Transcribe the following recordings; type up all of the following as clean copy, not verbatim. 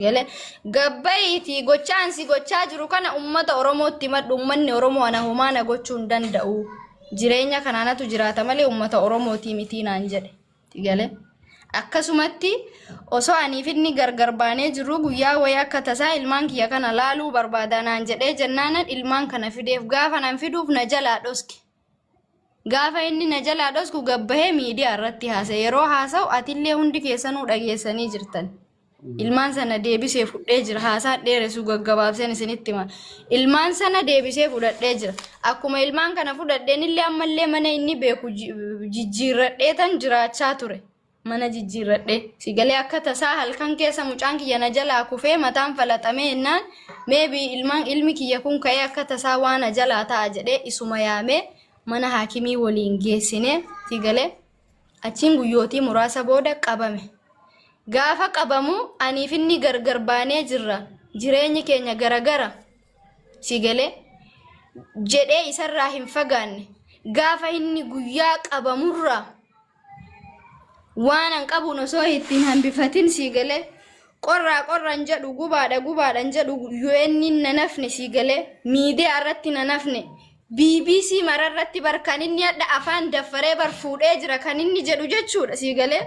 Galee gabbayiitii gochaa an si gochaa jiru kana ummata Oromootti himadhu, ummanni Oromoo ana homaa na gochuu hin danda'u. Jireenya kana anatu jiraata malee ummata Oromootii mitii naan jedhe. Galee akkasumatti osoo aniif inni gargar baanee jirru guyyaa wayii akka tasaa ilmaan kiyya kana laaluu barbaada naan jedhee jennaanan ilmaan kana fideef gaafa nan fiduuf na jalaa dhoske. Gaafa inni na jalaa dhosku gabbahee miidiyaa irratti haasa'e. Yeroo haasa'u atillee hundi keessanuu dhageessanii jirtan. Ilmaan sana deebisee fudhee jira. Haasaan dheeressu gaggabaabseen isinitti hima. Ilmaan sana deebisee fudhadhee jira. Akkuma ilmaan kana fudhadheen illee ammallee mana inni beeku jijjiirradhee tan jiraachaa ture. Mana jijjiirradhe. Si galee akka tasaa halkan keessa mucaan kiyya na jalaa kufee mataan falaxamee jennaan maybe ilmaan ilmi kiyya kun ka'ee akka tasaa waa na jalaa ta'a jedhee isuma yaamee mana haakimii waliin geessine si galee achiin guyyootii muraasa booda qabame. Gaafa qabamu aniif inni gargar baanee jirra. Jireenyi keenya garagara. Si galee jedhee isarraa hin fagaanne. Gaafa inni guyyaa qabamurraa waan an qabuun osoo ittiin hambifatin sii galee qorraa qorran jedhu gubaadha gubaadhan jedhu UN na nafne sii galee miidiyaa irratti na nafne BBC mara irratti bar kan inni hadha afaan daffaree bar fuudhee jira kan inni jedhu jechuudha sii galee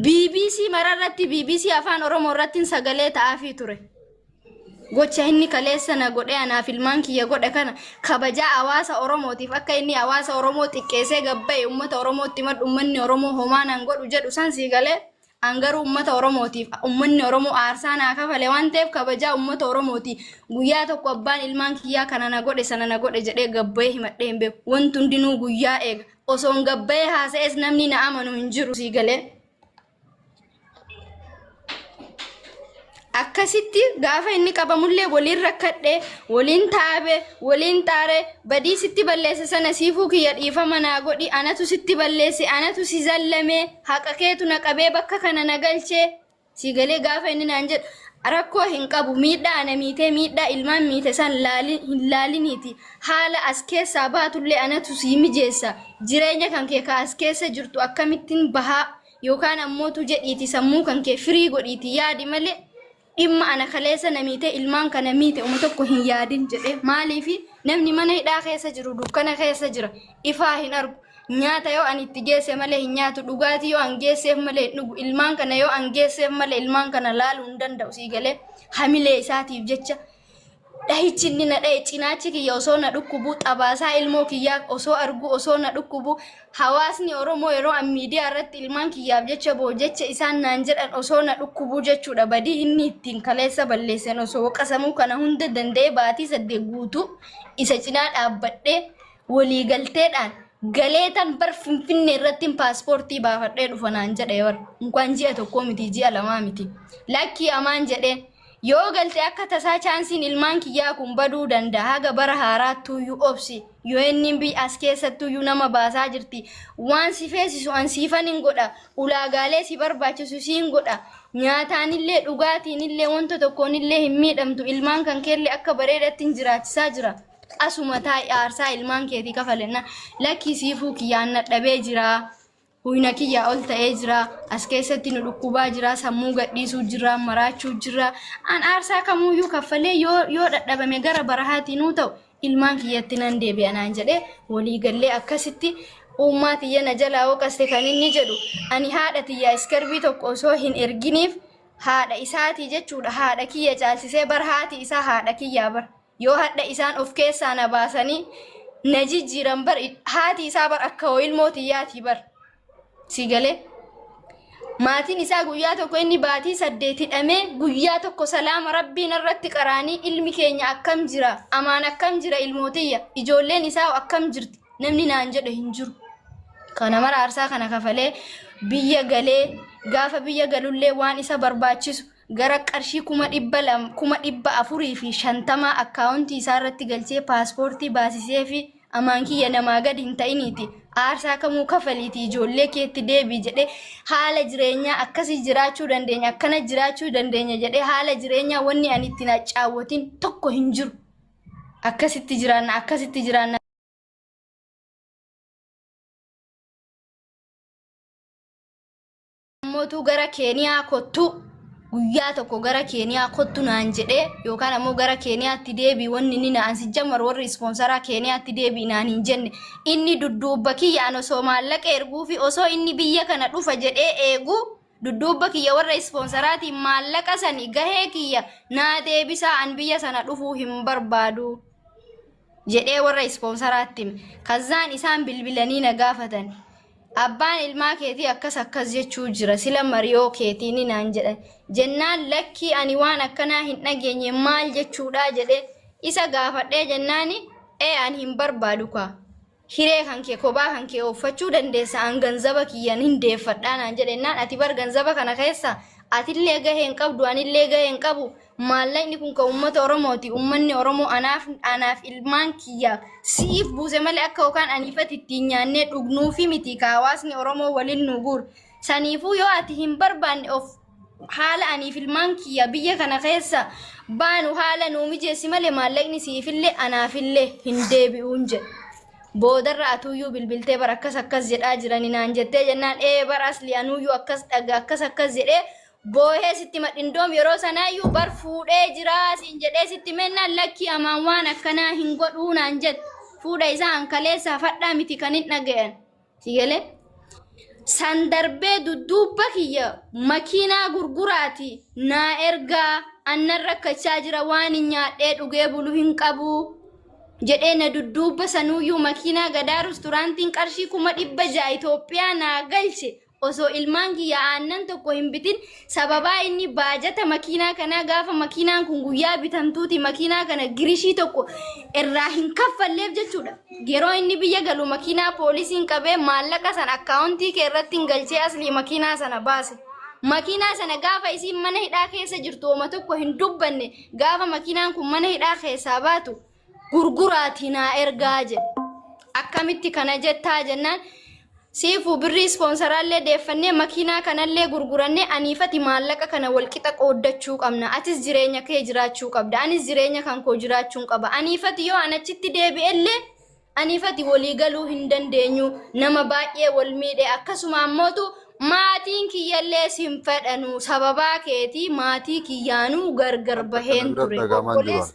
BBC mara irratti BBC afaan Oromoo irratti sagalee ta'aafii ture. Gocha inni kaleessa na godhee anaaf ilmaan kiyya godhe kana kabajaa hawaasa Oromootiif akka inni hawaasa Oromoo xiqqeessee gabba'e uummata Oromootti himadhu uummanni Oromoo homaa nan godhu jedhu san sii galee an garuu uummata Oromootiif uummanni Oromoo aarsaa naa kafale waan ta'eef kabajaa uummata Oromooti guyyaa tokko abbaan ilmaan kiyyaa kana na godhe sana na godhe jedhee gabba'ee himadhee hin beeku. Wanti hundinuu guyyaa eega. Osoon gabba'ee haasa'es namni na amanu hin jiru sii galee. Akkasitti gaafa inni qabamullee waliin rakkadhe, waliin taabe, waliin xaare, badii sitti balleesse sana siifuu kiyya dhiifama naa godhi, anatu sitti balleesse, anatu si zallame, haqa keetu na qabee bakka kana na galche. Si galee gaafa inni naan jedhu rakkoo hin qabu, miidhaa ana miitee miidhaa ilmaan miite san hin laaliniiti. Haala as keessaa baatullee anatu sii mijeessa. Jireenya kan kee ka as keessa jirtu akkamittiin bahaa yookaan ammootu jedhiiti sammuu kan kee firii godhiiti yaadi malee dhimma ana kaleessa na miite ilmaan kana miite uma tokko hin yaadin jedhee. Maaliifi namni mana hidhaa keessa jiru dukkana keessa jira, ifaa hin argu, nyaata yoo ani itti geesse malee hin nyaatu, dhugaatii yoo an geesseef malee hin dhugu, ilmaan kana yoo an geesseef malee ilmaan kana laaluu hin danda'u. Sii galee hamilee isaatiif jecha dhahichi inni na dhahe cinaachi kiyya osoo na dhukkubu, xabaasaa ilmoo kiyyaa osoo argu osoo na dhukkubu, hawaasni Oromoo yeroo an miidiyaa irratti ilmaan kiyyaaf jecha boo jecha isaan naan jedhan osoo na dhukkubu jechuudha. Badii inni ittiin kaleessa balleessen osoo waqasamuu kana hunda danda'ee baatii 8 guutuu isa cinaa dhaabbadhee walii galteedhaan galeetan bar Finfinnee irrattiin paaspoortii baafadhee dhufa naan jedhe bar inkwaan ji'a tokkoo miti ji'a lamaa miti lakkii amaan jedhee. Yoo galte akka tasaa chaansiin ilmaan kiyyaa kun baduu danda'a. Haga bara haaraattuuyyuu obsi. UN'n biyya as keessattuuyyuu nama baasaa jirti. Waan si feesisu an siifan hin godha. Ulaagaalee si barbaachisu siin godha. Nyaataanillee dhugaatiinillee wanta tokkoonillee hin miidhamtu. Ilmaan kan keellee akka bareedatti hin jiraachisaa jira. Asuma taa'i aarsaa ilmaan keetii kafalenna. Lakkii siifuu kiyyaan nadhabee jira. Huyna kiyyaa ol ta'ee jira. As keessatti nu dhukkubaa jira. Sammuu gadhiisuu jira. Maraachuu jira. An aarsaa kamuuyyuu kaffalee yoo yoo dhadhabame gara barahaatiin nuu ta'u ilmaan kiyyatti nan deebi'a naan jedhee walii gallee akkasitti uummaa tiyya na jalaa waqaste kan inni jedhu ani haadha tiyya iskarbii tokko osoo hin erginiif haadha isaatii jechuudha haadha kiyya caalchisee bar haati isaa haadha kiyyaa bar Yoo hadha isaan of keessaa na baasanii na jijjiiran bar haati isaa bar akka hoo ilmoo tiyyaatii bar. Si galee? Maatiin isaa guyyaa tokko inni baatii 8 hidhamee guyyaa tokko salaama rabbiin irratti qaraanii ilmi keenya akkam jira amaan akkam jira ilmootiyya ijoolleen isaa akkam jirti namni naan jedhe hin jiru. Kana mara aarsaa kana kafalee biyya galee gaafa biyya galullee waan isa barbaachisu gara qarshii 200,000 450,000 akkaawuntii isaa irratti galchee paaspoortii baasisee fi amaan kiyya namaa gadi hin ta'iniiti aarsaa kamuu kafaliiti ijoollee keetti deebii jedhee haala jireenyaa akkasii jiraachuu dandeenya akkana jiraachuu dandeenya jedhee haala jireenyaa wanni ani ittiin accaawwatin tokko hin jiru. Akkasitti jiraanna akkasitti jiraanna. Ammootuu gara Keeniyaa kottuu Guyyaa tokko gara Keeniyaa kottu naan jedhee yookaan ammoo gara Keeniyaatti deebii wanni inni naan si jammar warri ispoonsaraa Keeniyaatti deebii naan hin jenne. Inni dudduubba kiyya an osoo maallaqa erguu fi osoo inni biyya kana dhufa jedhee eegu dudduubba kiyya warra ispoonsaraatiin maallaqa sani gahee kiyya naa deebisaa an biyya sana dhufuu hin barbaadu jedhee warra ispoonsaraatti hime. Kazzaan isaan bilbilanii na gaafatan. Abbaan ilmaa keetii akkas akkas jechuu jira sila mariyoo keetiini naan jedhan. Jennaan lakkii ani waan akkanaa hin dhageenye maal jechuudhaa jedhee isa gaafadhee jennaani ee ani hin barbaadu kaa. Hiree kan kee kophaa kan kee ooffachuu dandeessa an ganzaba kiyyan hin deeffadhaa naan jedhennaan ati bar ganzaba kana keessa atillee gahee hin qabdu anillee gahee hin qabu maallaqni kun kan uummata Oromooti uummanni Oromoo anaaf anaaf ilmaan kiyya siif buuse malee akka yookaan aniifati ittiin nyaannee dhugnuufi miti ka hawaasni Oromoo waliin nu guur saniifuu yoo ati hin barbaanne of haala aniif ilmaan kiyya biyya kana keessa baanu haala nuu mijeessi malee maallaqni siifillee anaafillee hin deebi'uun jedhe. Boodarra atuuyyuu bilbiltee bar akkas akkas jedhaa jirani naan jettee jennaan ee bar asli anuuyyuu akkas dhaga akkas akkas jedhee boohee sitti madhindoom yeroo sanaayyuu bar fuudhee jiraa siin jedhee sitti mennaan lakkii amaan waan akkanaa hin godhuu naan jette. Fuudha isaa an kaleessa fadhaa miti kan hin dhaga'an. Si galee? San darbee dudduubba kiyya makiinaa gurguraati naa ergaa annan rakkachaa jira waan hin nyaadhee dhugee bulu hin qabu jedhee na dudduubba sanuuyyuu makiinaa gadaa rusturaantiin qarshii 600,000 Itoophiyaa naa galche osoo ilmaan kiyya aannan tokko hin bitin sababaa inni baajata makiinaa kanaa gaafa makiinaan kun guyyaa bitamtuuti makiinaa kana girishii tokko irraa hin kaffalleef jechuudha. Yeroo inni biyya galu makiinaa poolisiin qabee maallaqa sana akkaawuntii kee irratti hin galchee aslii makiinaa sana baase. Makiinaa sana gaafa isiin mana hidhaa keessa jirtu oma tokko hin dubbanne gaafa makiinaan kun mana hidhaa keessaa baatu gurguraatii naa ergaa jedhe. Akkamitti kana jettaa jennaan siifuu birrii ispoonsaraallee deeffannee makiinaa kanallee gurgurannee aniifati maallaqa kana walqixa qooddachuu qabna. Atis jireenya kee jiraachuu qabda. Anis jireenya kan koo jiraachuun qaba. Aniifati yoo an achitti deebi'ellee aniifati walii galuu hin dandeenyu. Nama baay'ee wal miidhe akkasuma ammootu maatiin kiyyallee sin fedhanu sababaa keetii maatii kiyyaanuu gargar Akka kana baheen bira ture. dhagahamaan jiru. Obboleessi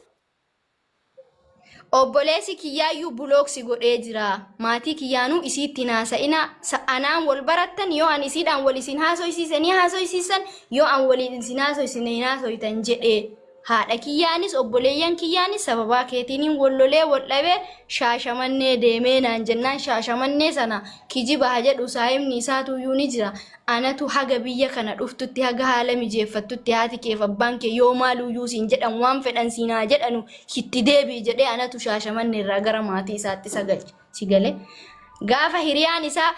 Obboleessi kiyyaayyuu block si godhee jira. Maatii kiyyaanuu isiitti hin haasa'inaa. Sa anaan wal barattan yoo an isiidhaan wal isin haasoysiise ni haasoysiisan yoo an waliin isin haasoysine hin haasoytan jedhee. Haadha kiyyaanis obboleeyyan kiyyaanis sababaa keetiinin wal lolee wal dhabee shaashamannee deemee naan jennaan shaashamannee sana kijiba ha jedhu saahibni isaatuyyuu ni jira. Anatu haga biyya kana dhuftutti haga haala mijeeffattutti haati keef abbaan kee yoo maaluyyuu siin jedhan waan fedhan siin haa jedhanu itti deebi'i jedhee anatu shaashamanne irraa gara maatii isaatti isa galche. Si galee? Gaafa hiriyaan isaa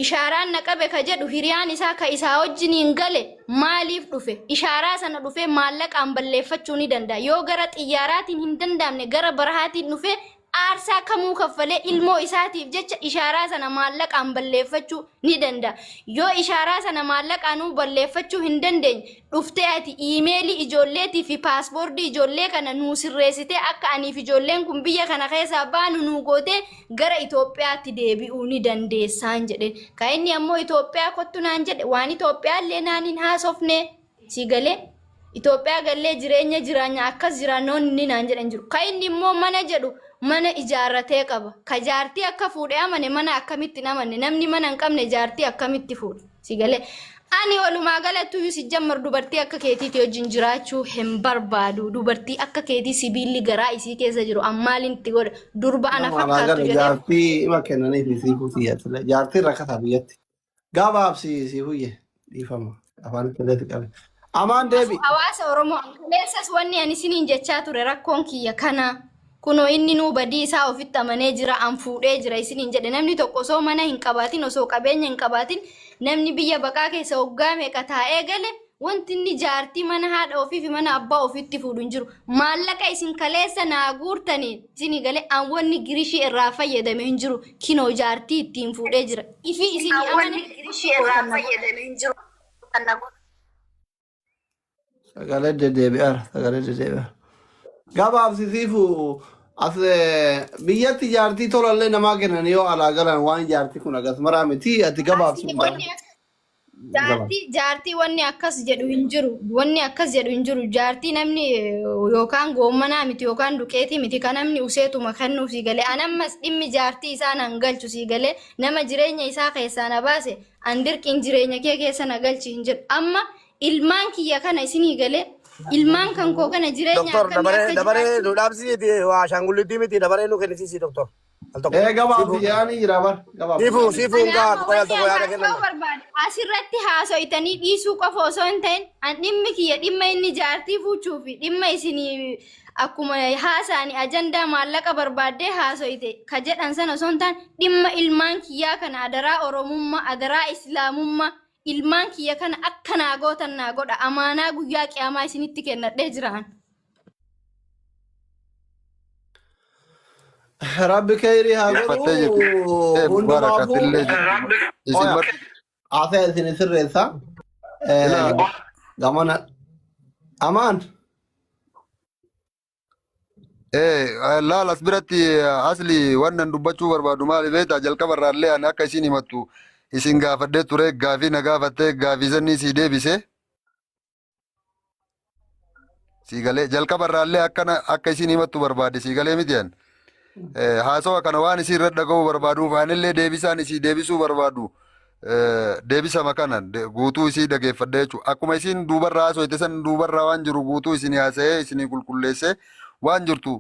ishaaraan na qabe ka jedhu hiriyaan isaa ka isaa wajjiniin gale maaliif dhufe? Ishaaraa sana dhufee maallaqaan balleeffachuu ni danda'a. Yoo gara xiyyaaraatiin hin danda'amne gara barahaatiin dhufee aarsaa kamuu kaffalee ilmoo isaatiif jecha ishaaraa sana maallaqaan balleeffachuu ni danda'a. Yoo ishaaraa sana maallaqaanuu balleeffachuu hin dandeenye dhuftee ati iimeelii ijoolleetii fi paaspoortii ijoollee kana nuu sirreessitee akka aniif ijoolleen kun biyya kana keessaa baanu nuu gootee gara Itoophiyaatti deebi'uu ni dandeessaan jedheen. Kan inni ammoo Itoophiyaa kottu naan jedhe waan Itoophiyaallee naan hin haasofne. Sii galee? Itoophiyaa gallee jireenya jiraanya akkas jiraanna wanni inni naan jedhan jiru. Ka inni immoo mana jedhu mana ijaarratee qaba. Ka jaartii akka fuudhe amane mana akkamitti hin amanne namni mana hin qabne jaartii akkamitti fuudha. Si galee? Ani walumaa galattuyyuu si jammar dubartii akka keetiiti wajjin jiraachuu hin barbaadu. Dubartii akka keetii sibiilli garaa isii keessa jiru an maaliin itti godha? Durba ana Nama alaa fakkaattu gala jedhee jaartii ima kennaniif sii fuutiyya. Jaartiin rakkataa biyyatti. Gabaabsi si huyye dhiifama afaan qilleetti qabe. Amaan deebi. Hawaasa Oromoo kaleessas wanni ani isiniin jechaa ture rakkoon kiyya kana kunoo inni nuu badii isaa ofitti amanee jira an fuudhee jira isiniin jedhe namni tokko osoo mana hin qabaatin osoo qabeenya hin qabaatin namni biyya baqaa keessa waggaa meeqa taa'ee gale Wanti inni jaartii mana haadha ofii fi mana abbaa ofiitti fuudhu hin jiru. Maallaqa isin kaleessa naa guurtaniin isinii galee an wanni girishii irraa fayyadame hin jiru. Kinoo jaartii ittiin fuudhee jira. Ifii isinii An amane wanni girishii irraa fayyadame hin jiru. Kan na godhu. Sagalee deddeebi'aara. Sagalee deddeebi'aara. Gabaabsi siifu as biyyatti jaartii tolallee namaa kennan yoo alaa galan waan jaartii kun agas maraa miti ati gabaabsi Asli hundaa. wanni Jaartii jaartii wanni akkas jedhu hin jiru. Wanni akkas jedhu hin jiru. Jaartii namni yookaan goommanaa miti yookaan duqeetii miti kan namni useetuma kennuuf sii galee. An ammas dhimmi jaartii isaa nan galchu sii galee nama jireenya isaa keessaa na baase an dirqiin jireenya kee keessa na galchi hin jedhu. Amma ilmaan kiyya kana isinii galee ilmaan kan koo kana jireenya Doktor akkamii dabaree akka dabaree jiraachuu nu dhaabsisiiti waa ashaangulliitii miti dabaree nu kennisiisi doktor. Al tokko. Ee gabaabsi Siifuu yaani jira bar gabaabsi. siifuu siifuu Ani hundaa amma qoy al wanni tokko an yaada haasa'uu kennan. barbaade asirratti haasoytanii dhiisuu qofa osoo hin ta'in an dhimmi kiyya dhimma inni jaartii fuuchuu fi dhimma isinii akkuma haasaani ajandaa maallaqa barbaaddee haasoyte ka jedhan sana osoo hin taane dhimma ilmaan kiyyaa kana adaraa Oromummaa adaraa Islaamummaa ilmaan kiyya kana akka naa gootan naa godha amaanaa guyyaa qiyaamaa isinitti kennadhee jiraan. Rabbi khayrii haa Uffattee jirti. godhu Ee Mubaarak hundumaafuu atillee jirti. Isin oya marti haasaya isin sirreessa. ilaa Gamana amaan ee laal as biratti asli wannan dubbachuu barbaadu maali beektaa jalqaba irraallee ani akka isin himattu isin gaafadhee ture gaafii na gaafattee gaafii sannii sii deebise. Sii galee jalqaba irraallee akkana akka isin himattu barbaade sii galee miti an. Haasawa kana waan isii irra dhaga'uu barbaaduuf anillee deebisaan isii deebisuu barbaadu deebisama kana guutuu isii dhageeffadhe jechuudha. Akkuma isiin duubarraa haasoyte san duubarraa waan jiru guutuu isinii haasa'ee isinii qulqulleessee waan jirtu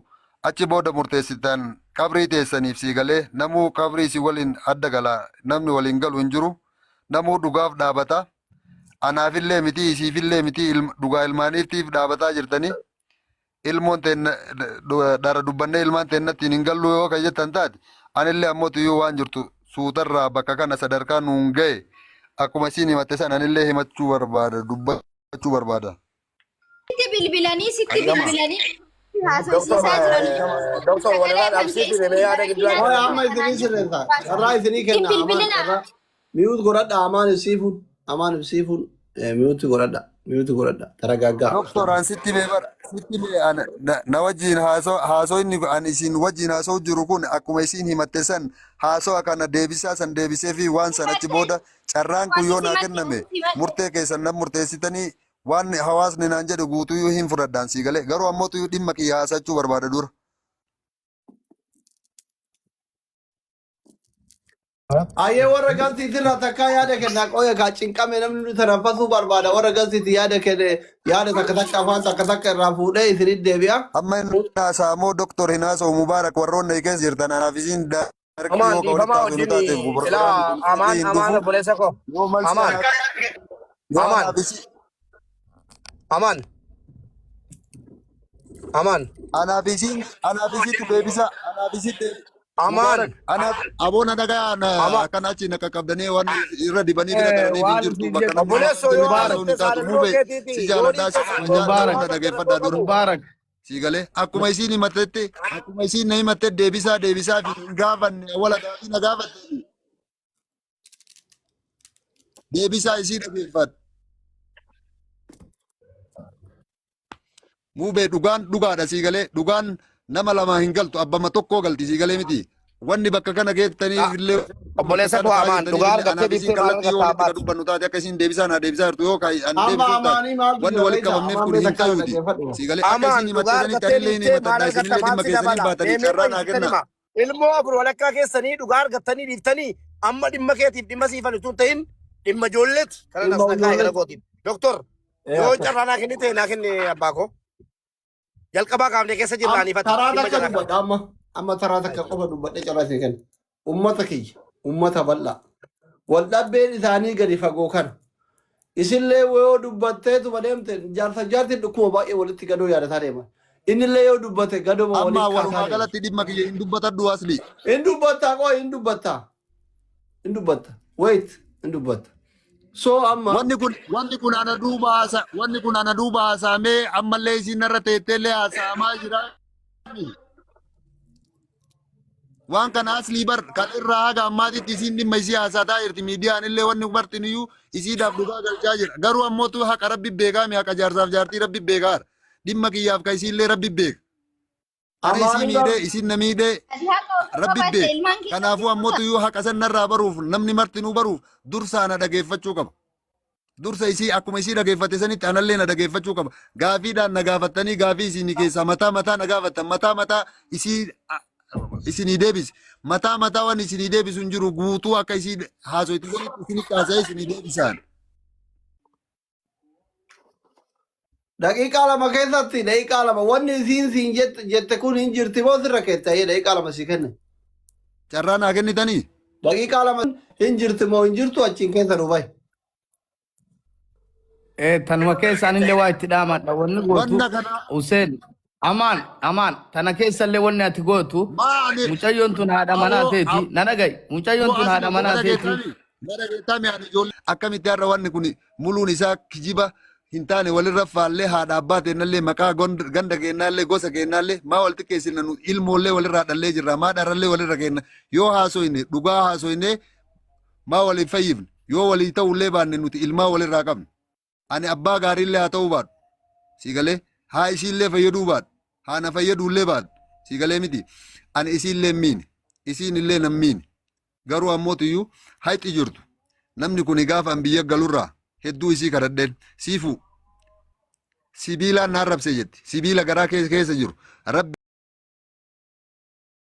achi booda murteessitan qabrii teessaniif sii galee namuu qabrii isin waliin adda gala namni waliin galu hin jiru namuu dhugaaf dhaabata. Anaafillee miti isiifillee miti dhugaa ilmaaniiftiif dhaabataa jirtanii ilmoon teenna dhara dubbannee ilmaan teennattiin hin galluu yoo kan jettan taate anillee ammoo tuyyuu waan jirtu suutarraa bakka kana sadarkaa nuun ga'e akkuma isiin himatte san anillee himachuu barbaada dubbachuu barbaada. Sitti bilbilanii sitti Gama. bilbilanii Doktor haasofsiisaa jiran. doktor walirraa Sagalee kan dhaabsiisi keessa mee yaada gidduu Oya kennan. amma isinii sirreessa. Carraa isinii Hin kenna amaan bilbilinaa. carraa. Mute godhadha amaan ibsiifuun amaan ibsiifuun mute godhadha mute godhadha taragaaggaa. Doktor an sitti mee bara sitti mee ana na wajjin haasoo haasoo inni an isin wajjin haasoo jiru kun akkuma isin himatte san haasoo kana deebisaa san deebisee fi waan san achi booda carraan kun yoo naa kenname murtee keessan nan murteessitanii waan hawaasni naan jedhu guutuyyuu hin fudhadhaan sii galee garuu ammoo tuyyuu dhimma kiyya haasachuu barbaada dura. Ayyee warra galtiitirraa takkaa yaada kennaa qoya kaa cinqame namni nu tanaffasuu barbaada warra galtiiti yaada kenne yaada takka takka afaan takka takka irraa fuudhee isinit deebi'a. Amma hin haasa'amoo doktor hin haasa'u Mubaarak warroonni keessa jirtan anaaf isin daarektii Amaan yoo ka walitti dhiifamaa haasofnu wajjin taate silaa programni kun amaan hin amaan dhufu obboleessa koo. yoo malsi Amaan anaaf yoo amaan anaaf isin amaan amaan Anaaf isiin anaaf isiitu deebisa anaaf isiitu amaan Mubaarak anaaf aboona dhagaa amaan akkana achi na qaqqabdanii waan irra dibanii bira taraniif hin waan jirtu isin bakka jettu namni obboleessoo yoo walitti haasa'uun haasofte hin taatu saalaloo mube si keetiiti yoo jaaladhaa dhiiste si kabajaa Mubaarak namoota dhageeffadhaa dura Mubaarak si galee akkuma isiin himattetti akkuma isiin na himatte deebisaa deebisaa fi hin gaafanne awwala gaafii na gaafatte deebisaa isii dhageeffadhu. Muubee dhugaan dhugaadha sii galee dhugaan nama lama hin galtu abbama tokkoo galti sii galee miti. Wanni bakka kana geettaniif illee Obboleessa bakka koo kana amaan taa'aa dhugaa jirtaniif illee argattee anaaf isiin dhiiftee maal kallattii yoo argatta walitti ka abbaati. dubbannu taate akka isiin deebisaa naa deebisaa jirtu yoo ka an Amma deebisuuf taate amaanii maaltu wanni jira walitti beektaa qabamneef amaan kun mee hin takkaa na tayuuti. dhaggeeffadhu. Sii galee akka Amaan isiin himatte dhugaa sanitti argattee anillee hin dhiiftee maal himatadha argatta isinillee maal dhimma si keessanii dabala baatanii deemee carraa qoyi naa sitti kennaa. hima ilmoo afur walakkaa keessanii dhugaa argattanii dhiiftanii amma dhimma keetiif dhimma siifan utuu hin ta'in dhimma ijoolleeti kana Dhimma nas na kaa'e gara ijoolleeti. kootiin doktor Ee yoo akkas. carraa naa kennite naa kenne abbaa koo jalqabaa kaafnee keessa jirra aniifatti Taraa dhimma takka jalaa kana. dubbadha amma amma taraa takka qofa dubbadhee carraa isin kenna. Ummata kiyya ummata bal'aa. Wal dhabbeen isaanii gadi fagoo kana. Isinillee yoo dubbatteetuma deemte jaarsa jaartiin dhukkuba baay'ee walitti gadoo yaadataa deema. Innillee yoo dubbate gadoma Amma waliin kaasaa walumaa deema. galatti dhimma kiyya hin dubbatadhu asli. Hin dubbattaa qoy hin dubbattaa. Hin dubbatta. Wait hin dubbatta. So amma Wanni kun wanni kun ana duuba haasa wanni kun ana duuba haasaamee ammallee isiin narra teetteellee haasa'amaa jira. Waan kana aslii bar kan irraa haga ammaatitti isiin dhimma isii haasataa jirti miidiyaan illee wanni bartin iyyuu isiidhaaf dhugaa galchaa jira. Garuu ammootu haqa rabbi beekaami haqa jaarsaaf jaartii rabbi beekaara. Dhimma kiyyaaf ka isiillee rabbi beeka. Ana isii amaanii miidhee isiin na miidhee Ati haqa osoo rabbi qabaatte beeka. ilmaan kee Kanaafuu ammootu iyyuu haqa san narraa baruuf namni martinuu baruuf dursaa na dhageeffachuu qaba. Dursa isii akkuma isii dhageeffate sanitti anallee na dhageeffachuu qaba. Gaafiidhaan na gaafattanii gaafii isinii keessaa mataa mataa na gaafattan mataa mataa isii isinii deebise. Mataa mataa waan isinii deebisu hin jiru guutuu akka isii haasoyte sanitti isinitti haasa'ee isinii deebisaan. Daqiiqaa 2 keessatti daqiiqaa 2 wanni isiin siin jette jette kun hin jirti moo sirra keetta daqiiqaa 2 sii kenne. Carraa naa kennitanii? Daqiiqaa 2 hin jirti moo hin jirtu achiin keessa nu bahi. Tanuma keessa anillee waa itti dhaamadha. Wanni gootu Wanna kana Hussein amaan amaan tana keessallee wanni ati gootu maali? mucayyoon tun haadha manaa Aboo teeti na dhaga'i mucayyoon tun haadha asuma manaa na teeti dhageettami na dhageettami ani ijoollee akkamitti har'a wanni kun muluun isaa kijiba hin taane walirra faallee haadha abbaa teennallee maqaa ganda keennaallee gosa keennaallee maa wal xiqqeessina nu ilmoollee walirraa dhallee jirra maa dharallee walirra keenna yoo haasoyne dhugaa haasoyne maa walii fayyifne yoo walii ta'ullee baanne nuti ilmaa walirraa qabna ani abbaa gaariillee haa ta'uu baadhu sii galee haa isiillee fayyaduu baadhu haa na fayyaduullee baadhu sii galee miti ani isiillee hin miine isiin illee nan miine garuu ammoo tiyyuu hayxi jirtu namni kun gaafa an biyya galurraa hedduu isii kadhadheen siifuu sibiilaan na arrabse jetti sibiila garaa keessa jiru rabbi.